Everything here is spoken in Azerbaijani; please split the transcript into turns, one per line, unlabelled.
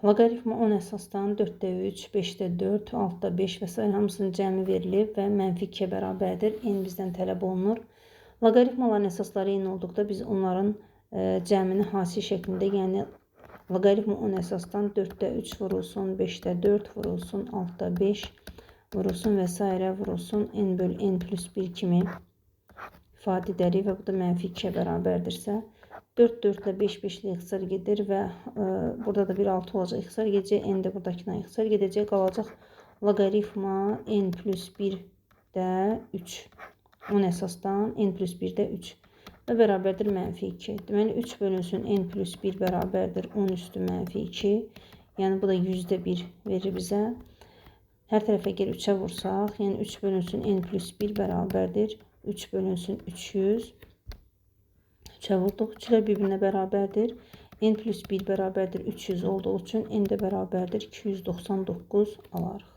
Loqaritma 10 əsasdan 4-də 3, 5-də 4, 6-da 5 və s. Hamısının cəmi verilib və mənfi 2-yə bərabərdir. N bizdən tələb olunur. Loqaritmaların əsasları eyni olduqda biz onların cəmini hasil şəklində, yəni loqaritma 10 əsasdan 4-də 3 vurulsun, 5-də 4 vurulsun, 6-da 5 vurulsun və s. Vurulsun n bölü n plus 1 kimi ifadə edərik və bu da mənfi 2-yə bərabərdirsə, 4 4 ilə 5 5 ilə ixtisar gedir və burada da bir 6 olacaq, ixtisar gedəcək, n də buradakına ixtisar gedəcək, qalacaq loqaritma n plus 1-də 3, 10 əsasdan n plus 1-də 3 və bərabərdir mənfi 2. Deməli, 3 bölünsün n plus 1 bərabərdir 10 üstü mənfi 2, yəni bu da %1 verir bizə. Hər tərəfə gəl 3-ə vursaq, yəni 3 bölünsün n plus 1 bərabərdir 3 bölünsün 300. 3-ə vurduq. 3-lər bir-birinə bərabərdir. N plus 1 bərabərdir 300 olduğu üçün n də bərabərdir 299 alarıq.